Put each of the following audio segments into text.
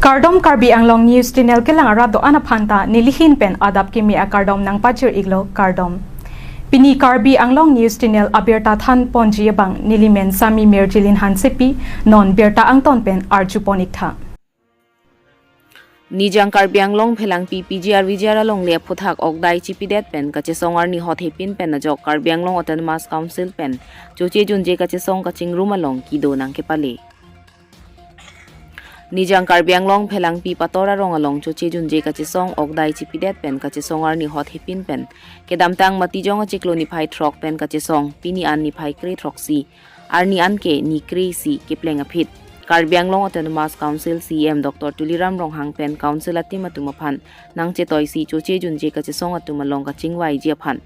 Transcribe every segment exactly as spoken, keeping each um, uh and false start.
Kardom, Karbi Anglong News Channel kelang arat do-an aphanta nelihin pen adap kimi akardom nangpachir-iklo, kardom. Pini Karbi Anglong News Channel abirta thanponji abang nelimen Sami Mirjilin Hansepi, non birta angton pen arjupon-iktha. Nijang Karbi Anglong Phelangpi P G R V G R alongle aphuthak okdai chipidet pen kachesong arni hothepin pen ajok Karbi Anglong Autonomous Council pen choche junje kachesong kachingrum along kedo nangkepale. Nijang Karbi Anglong Phelangpi Pator arong along choche junje kachesong okdai chipidet pen kachesong arni hothepin pen kedamtang Matijong achiklo niphai throk pen kachesong pini an niphai kre throksi, arni an ke ni kre isi kepleng aphi. Karbi Anglong Autonomous Council C E M Doctor Tuliram Ronghang pen Council a-team atum aphan nangchetoisi choche junje kachesong atum along kachingvaiji aphan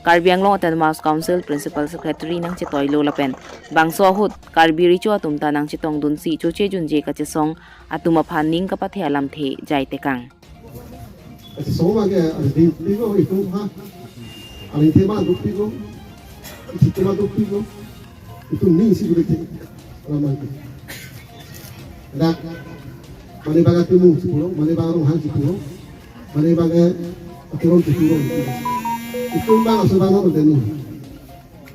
Karbi Anglong Autonomous Council Principal Secretary nangchetoilo lapen bangso ahut Karbi Recho atum ta nangchetongdunsi choche junje kachesong atum aphan ning kapathe alamthe jaitekang. Kachesong abangke, ah, dukpiklo itum ha. Aning thema dukpiklo. Itum thema dukpiklo. Itum ning si dukpik. Alam abangke. Dak, mane abang Timung si pulo, mane abang Ronghang si pulo, mane abang, eh, Aturon si pulo. Itum abang aso abang no deni.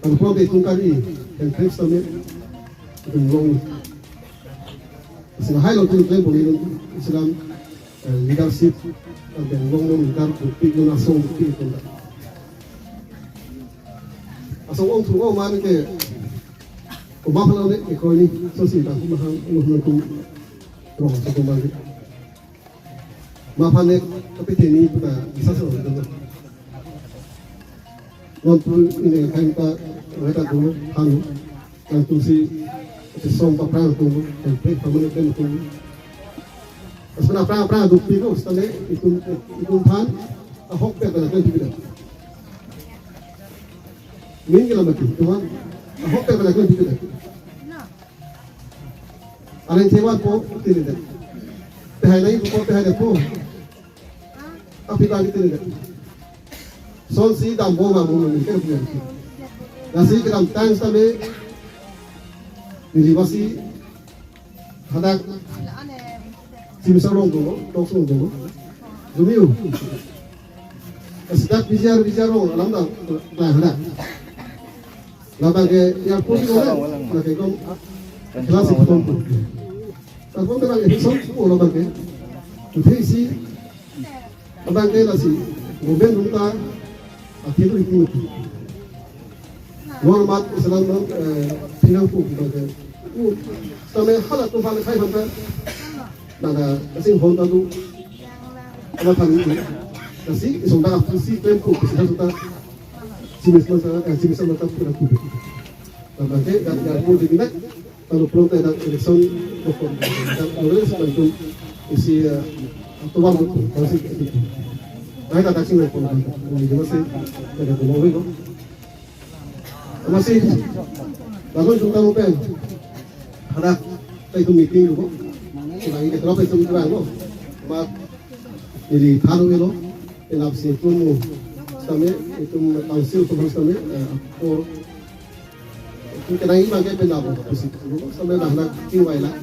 Ang pulo itum kari, dan Chris kami, itum long. Sila hai lo itum claim pun itum Islam, eh, leadership, ang long long leader, dukpik, long asong dukpik itum. Asong ong thu ong man ke, kuma pala ne, eh, ko ni, so si, ta kuma hang, long long tum, rong so kuma ni. Ma aphan ne kapiteni puta bisa so dolo. Non pu ini kain ta, mereka dulu hanu. Nangtusi song paprang tu, tempe pamane tem tu. Asana prang prang dukpiklo, sitame itum, itum aphan ahokpet pen aklem pik-ikdet. Min ke lamati, tuan, ahokpet pen aklem pik-ikdet. Aning thema po, tinidet. Tehai nai po, tehai de po. Aphi ta tinidet. Sonsi dampo ma mo mo ke punya. Lasi kedamtang sitame neli masi hadak simsa rong dolo, tok rong dolo. Jumiu. Sita P G R V G R rong alam da, da hadak. Labang ke airport ko, labang ke kom kelas itum. Airport ke labang ke som ko labang ke. Uthesi labang ke lasi government room ta akhir itu. Normal Islam, eh, pinang pu labang ke. U, sitame hala tu hala khai hampa. Nada, asing Honda tu. Ama kami ini. Nasi, isong dah apa si tempo, si dah sudah. Si misal, eh, si misal mata pura pura. Nada, eh, dan dan pun di binak. Kalau belum ada election, pokok. Dan oleh sebab itu, isi, eh, tuan itu, kalau si itu. Baik, ada sih, kalau ini masih ada dua itu. Masih, lalu kita mau pen. Ada, kita itu meeting dulu. Kita ini terus itu juga lo. Mat, jadi taruh lo. Inap si itu mau, sitame, itu council itu mau sitame, eh, akor. Itu kena ini pakai pen apa, sitame dah nak kiwai lah.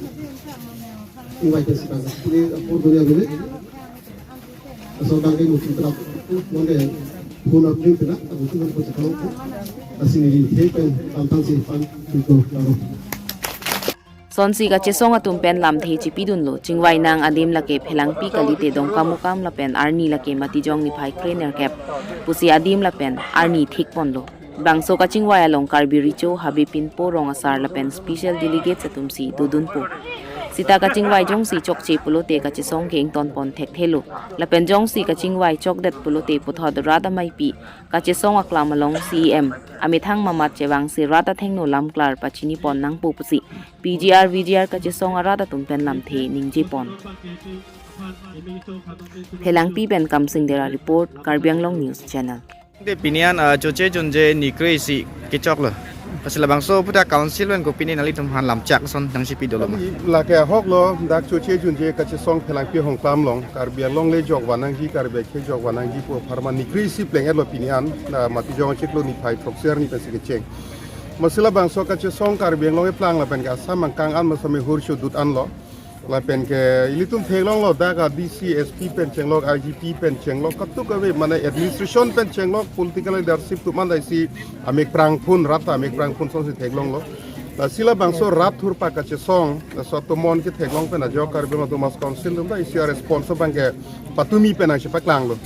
Kiwai ke sitame. Ini akor dunia dulu. Asal bangke musim terap, monde phone up din pina, aku tu nanti kau tu. Asing ini hepen tantang si pan itu lalu. Sonsi kachesong atum pen lamthe chipidunlo, chingvai nang adim lake Phelangpi kalite Dongkamukam lapen arni lake Matijong niphai krenerkep pusi adim lapen arni thikponlo. Bangso kachingvai along Karbi Recho Habe Pinpo rong asar lapen special delegates atumsi dodunpo. Sita kachingvai jongsi chokche pulote kachesong ke ingtonpon thekthelo. Lapen jongsi kachingvai chokdet pulote puthot rat ameipi kachesong aklam along C E M amethang mamat chevangsi rat athengno lamklar pachinipon nangpo pusi P G R V G R kachesong arat atum pen lamthe ningjepon. Phelangpi pen Kamsing Dera report, Karbi Anglong News Channel. De pini an, ah, choche junje ni kre isi kechoklo. Pasi labangso puta council pen kopine nanglitum aphan lamchak ason nangchipi dolo ma? Lake ahoklo, dak choche junje kachesong Phelangpi Hongklam along, Karbi Anglong le jokva nangji, Karbi akhei jokva nangji pu apharman ni kre isi pleng-etlo pini an, ah, Matijong achiklo niphai throksi arni pensi kecheng. Lasi labangso kachesong Karbi Anglong eplang lapen ke Assam angkang an ma sitame hur chodut anlo. Lapen ke ilitum theklonglo, dak a D C, S P pen chenglok, I G P pen chenglok, katuk kave mane administration pen chenglok, political leadership atum an ta isi amekprang phun, rat ta amekprang phun asonsi theklonglo. Lasi labangso rat thurpak kachesong, laso atomon ketheklong pen ajok Karbi Anglong Autonomous Council atum ta isi a response abang ke patumi pen nangchepaklanglo.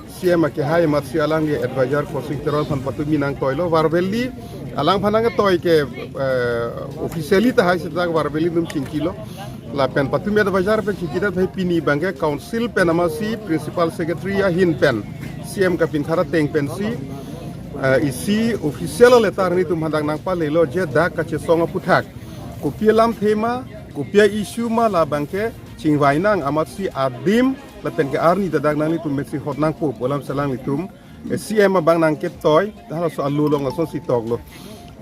C M akehai amatsi alangli advisor Khorsing Teron aphan patumi nangtoilo, verbally alangphan nangtoi ke, eh, officially tahai seta verbally atum chingkilo. Lapen patumi advisor pen chingkidet hai pini abang ke council pen amatsi principal secretary ahin pen C M kapinkhat ateng pensi, eh, isi official letter nelitum aphan dak nangpalelo je dak kachesong aphuthak kopi alamthe ma, kopi a-issue ma, labang ke chingvai nang, amatsi adim lapen ke arni ta dak nanglitum mesi hot nangpo pu alam si alanglitum, eh, C M abang nangketoi, halaso alo along asonsi toklo.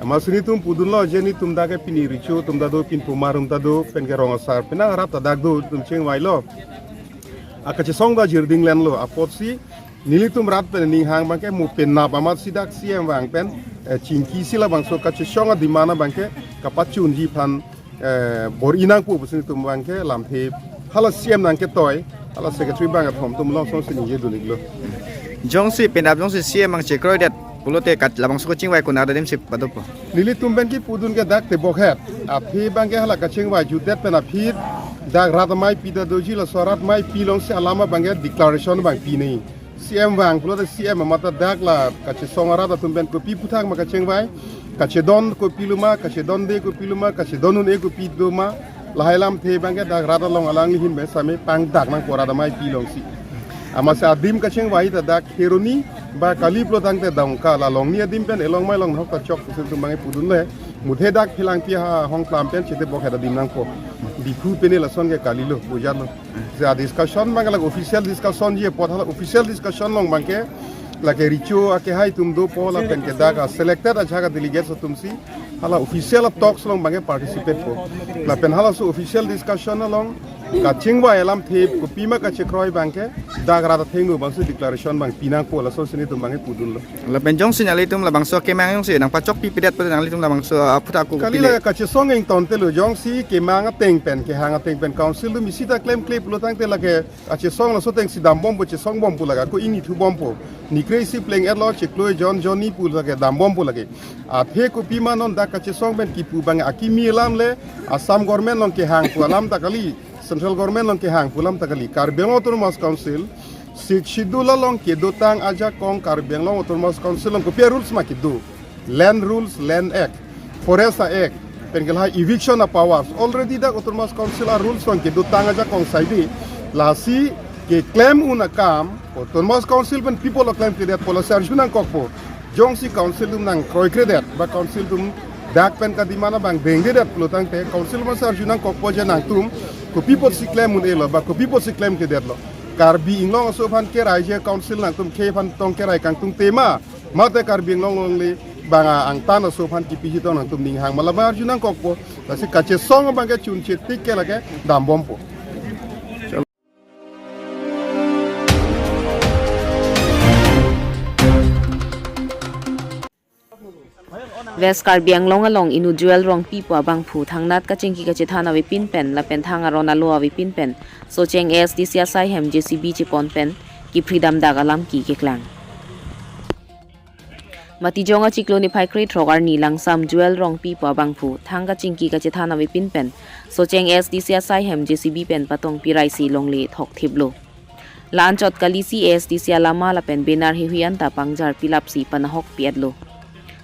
Amatsi nelitum pudunlo je nelitum dak ke pini recho atum ta do, pinpomar atum ta do, pen ke rong asar, penang arat ta dak do, nelitum chingvailo. A kachesong ta jirding lenlo, apotsi nelitum rat pen ninghang abang ke mo penap amatsi dak C M vang pen, eh, chingkisi labangso kachesong a-demand abang ke kapachunji aphan, eh, bor-i nangpo pusi nelitum abang ke lamthe hala C M nangketoi, hala secretary bangkethom atum along asonsi ningjedun-iklo. Jongsi penap jongsi C M nangchekroidet pulote kat labangso kachingvai konat adim si padopo? Nelitum pen kipudun ke dak tebokhet. Aphi abang ke hala kachingvai jutdet pen aphi dak rat amaipi ta doji, laso rat amaipi alongsi alam abang ke declaration abang pi nangji. C M vang pulote C M amat ta dak la kachesong arat atum pen kopi aphuthak ma kachingvai, kachedon kopilo ma, kachedonde kopilo ma, kachedon un-e kopi do ma, lahai alamthe abang ke dak rat along alangli ahin pen same pangdak nangpo rat amaipi alongsi. Amatsi adim kachingvai ta dak Kheroni ba kali pulo tangte Dongka, la Longni adim pen elong mai long nahok ta chok pusi nelitum abang ke pudunlo. Muthe dak Phelangpi ahongklam pen chetebokhet adim nangpo. Diphu pen lason ke kalilo, pujanlo. Ja discussion abang ke lake official discussion ji apot, hala official discussion along abang ke lake recho akehai atum dopo lapen ke dak a selected ajahak a-delegates atumsi hala official talks along abang ke participate po. Lapen halaso official discussion along kachingvai alamthe kopi ma kachekroi abang ke dak rat athengno abangsi declaration abang pi nangpo, lasonsi nelitum abang ke pudunlo. Lapen jongsi nanglitum labangso kemang jongsi nangpachokpipedet pulote nanglitum labangso aphuthak ako kali kopile? La kachesong ingtontelo, jongsi kemang ateng pen, kehang ateng pen council atum isi ta klemkle pulo tangte lake kachesong laso atengsi dambompo, chesongbompo lake, ako ingni thubompo. Nikre isi pleng-etlo, chiklo jon, jonni pu lake dambompo lake. Athe kopi ma non dak kachesong pen kipu abang akimi alam le Assam government along kehang pu alam ta kali, central government along kehang pu alam ta kali. Karbi Anglong Autonomous Council Sixth Schedule along kedotang ajakong Karbi Anglong Autonomous Council along kopi a-rules ma kedo? Land Rules, Land Act, Forest Act, pen ke lahai eviction a-powers. Already dak Autonomous Council a-rules along kedotang ajakong saibi. Lasi keklem un akam Autonomous Council pen people lo klemkledetpo, lasi arju nangkokpo. Jongsi council atum nangkroikredet ba council atum dak pen ka-demand abang dengdedet pulo tangte council atum si arju nangkokpo je nangtum kopi apotsi klem un-elo ba kopi apotsi klemkledetlo. Karbi Anglong aso aphan kerai je council nangtum khei aphan tong kerai kangtung tema, mate Karbi Anglong longle bang a-angtan aso aphan kipiji tong nangtum ninghang ma, labang arju nangkokpo. Lasi kachesong abang ke chunche tik ke lake dambompo. West Karbi Anglong along inut Joel Rongpi pu abangphu thangnat kachingki kachethan avepin pen lapen thang aron alo avepin pen Socheng A S D C asaihem J C B chepon pen kiphri damdak alam ki keklang. Matijong achiklo niphai krethrok arni langsam Joel Rongpi pu abangphu thang kachingki kachethan avepin pen Socheng A S D C asaihem J C B pen patong piraisi longle thokthiplo. La-anchot kalisi A S D C alama lapen banner heihui anta pangjar pilapsi panahok pi-etlo.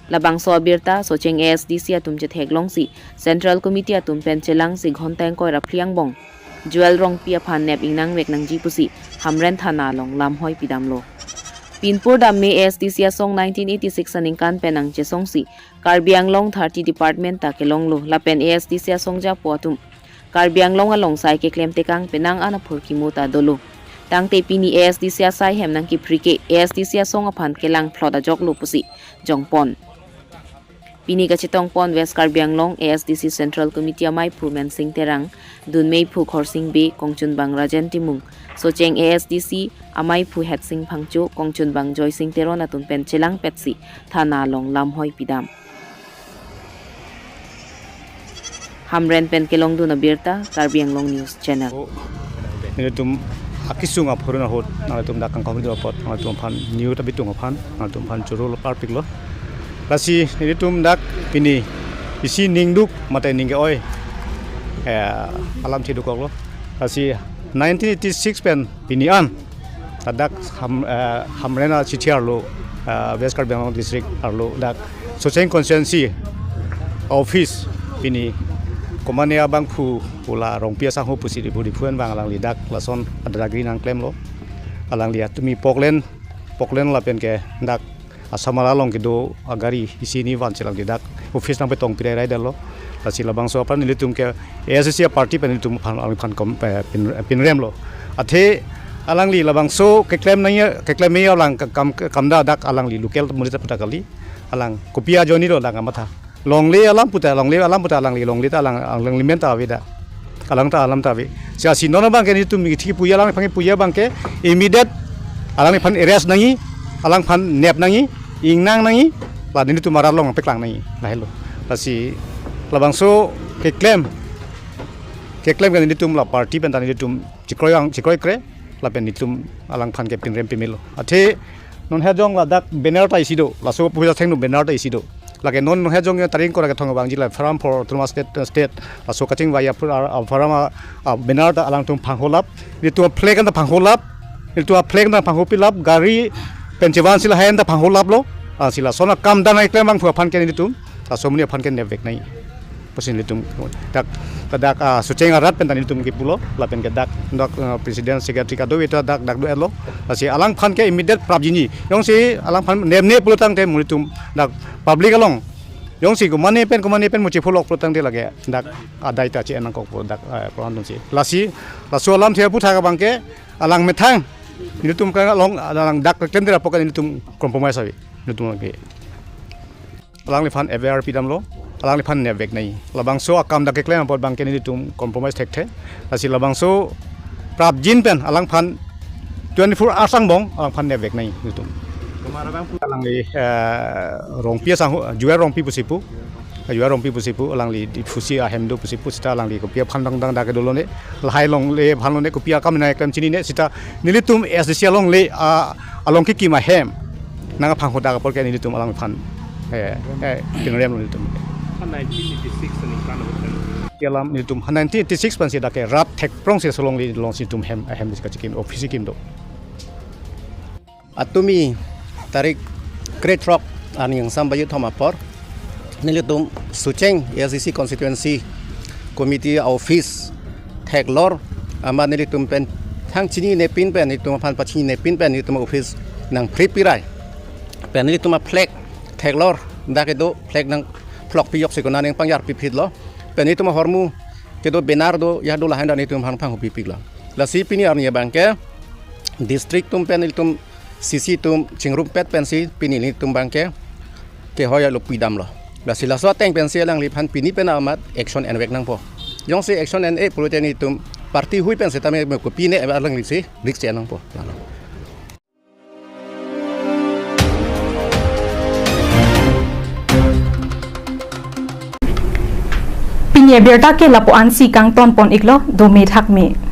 Labangso abirta Socheng A S D C atum chetheklongsi Central Committee atum pen chelangsi ghonta ingkoi ra phli angbong Joel Rongpi aphan nep ingnangvek nangji pusi Hamren thana along lamhoi pidamlo. Pinpur damme A S D C asong nineteen eighty-six aningkan pen nangchesongsi Karbi Anglong thirty department ta kelonglo lapen A S D C asong japo atum Karbi Anglong along sai keklem tekang penang an aphurkimo ta dolo. Tangte pini A S D C asaihem nangkiphri ke A S D C asong aphan kelang phlot ajoklo pusi jongpon. Pini kachetongpon West Karbi Anglong A S D C Central Committee amaiphu Mensing Terang, dunmeiphu Khorsing Bey, kongchunbang Rajen Timung, Socheng A S D C amaiphu Hetsing Phangcho, kongchunbang Joysing Teron atum pen chelangpetsi thana along lamhoi pidam. Hamren pen kelongdun abirta, Karbi Anglong News Channel. Oh, nelitum akisung aphurun ahut, nangtum dak kangkong dua pot, nangtum aphan new ta bitung aphan, nangtum aphan choro lo parpiklo. Lasi nelitum dak pini isi ningduk mate ning ke-oi, eh, alam thiduk koklo. Lasi nineteen eighty-six pen pini an, ta dak Ham, eh, Hamren a city arlo, eh, West Karbi Anglong District arlo dak Socheng Constituency Office pini komane abangphu pu la Rongpi asangho pusi Diphu, Diphu an bang alangli dak lason adagri nangklemlo. Alangli atumi poklen, poklen lapen ke dak Assam along kedo agari isi ni vansi alangli dak office nangpetong pirai rai detlo. Lasi labangso aphan nelitum ke A S D C party pen nelitum aphan, alangli aphan kom, eh, pin, pinremlo. Athe alangli labangso keklem nangji, keklem nangji alang ke kam, kam da dak alangli local muli ta puta kali. Alang kopi ajoine lo dak kamatha. Longle alam puta, longle alam puta alangli, longle ta alang, alangli men ta ave dak. Alang ta alam ta ave. Lasi non abang ke nelitum ithi puji, alangphan puji abang ke immediate alangliphan arrest nangji, alangphan nep nangji, ingnang nangji, la nelitum arat along peklang nangji, lahelo. Lasi labangso keklem, keklem ke nelitum la party pen ta nelitum chikroiang, chikroikre, lapen nelitum alangphan ke pinrem pimelo. Athe non hejong ladak banner ta isi do, laso puja thengno banner ta isi do. Lake non, non hejong ya taring kora kethong abang jila Forum for Autonomous State, State, laso kachingvai aphu, ah, ah, forum, ah, ah, banner ta alangtum phangholap, nelitum flag ta phangholap, nelitum flag ta phanghopilap, gari pen chevan si lahai ta phangholaplo, ah, si lason akam dan nangklem abangphu aphan ke nelitum, laso amonit aphan ke nepvek nangji pusi nelitum dak, dak, ah, Socheng arat pen ta nelitum kipulo, lapen ke dak, dak, ah, president secretary kadokave ta dak, dak do-etlo. Lasi alangphan ke immediate prapjinji. Jongsi alangphan nepne pulo tangte nelitum dak public along, jongsi komane pen, komane pen muchipholok pulo tangte lake dak adai ta che-en nangkokpo dak, eh, prohan dunsi. Lasi, laso alam thia puthak abang ke alang methang nelitum ke along alang dak klemdera pokan nelitum compromise ave. Nelitum ke alangliphan F I R pidamlo, alangliphan nepvek nangji. Labangso akam dak keklem apot abang ke nelitum compromise thekthe. Lasi labangso prapjin pen alangphan twenty-four hours angbong alangphan nepvek nangji nelitum. Kemar abang pu- Alangli, eh, Rongpi asangho, Juer Rongpi pusi pu. Juer Rongpi pusi pu, alangli Diphu si ahem do pusi pu, seta alangli kopi aphan dang dang dak kedolone, lahai longle aphan lone, kopi akam nangklem chinine, seta nelitum A S D C alongle, ah, along kekim ahem nangphangho dak apor ke nelitum alangphan, eh, eh, pinremlo nelitum. Nineteen eighty-six aningkan abang. Alam nelitum nineteen eighty-six pensi dak ke rat thekprong si laso alongle alongsi nelitum hem, hem si kachikim, office kekim do. Atumi tarik krethrok arni kangsam bayu thom apor nelitum Socheng A S D C Constituency Committee office theklor amat nelitum pen thang chininepin pen, nelitum aphan pachininepin pen nelitum office nangphrip pirai pen nelitum a-flag theklor dak kedo flag nangphlokpi yok si konat nangpangyarpi phitlo, pen nelitum ahormu kedo banner do, ya do, lahai ta nelitum aphan phanghopipiklo. Lasi pini arni abang ke district atum pen nelitum C C atum chingrumpet pensi pini nelitum abang ke kehoi alo pidamlo. Lasi laso ateng pensi alangliphan pini pen amat action envek nangpo. Jongsi action en-e pulote nelitum party hui pen setame me kopine alangli si risk che nangpo. Pini abirta ke lapu-ansi kangton pon iklo, dome thakme.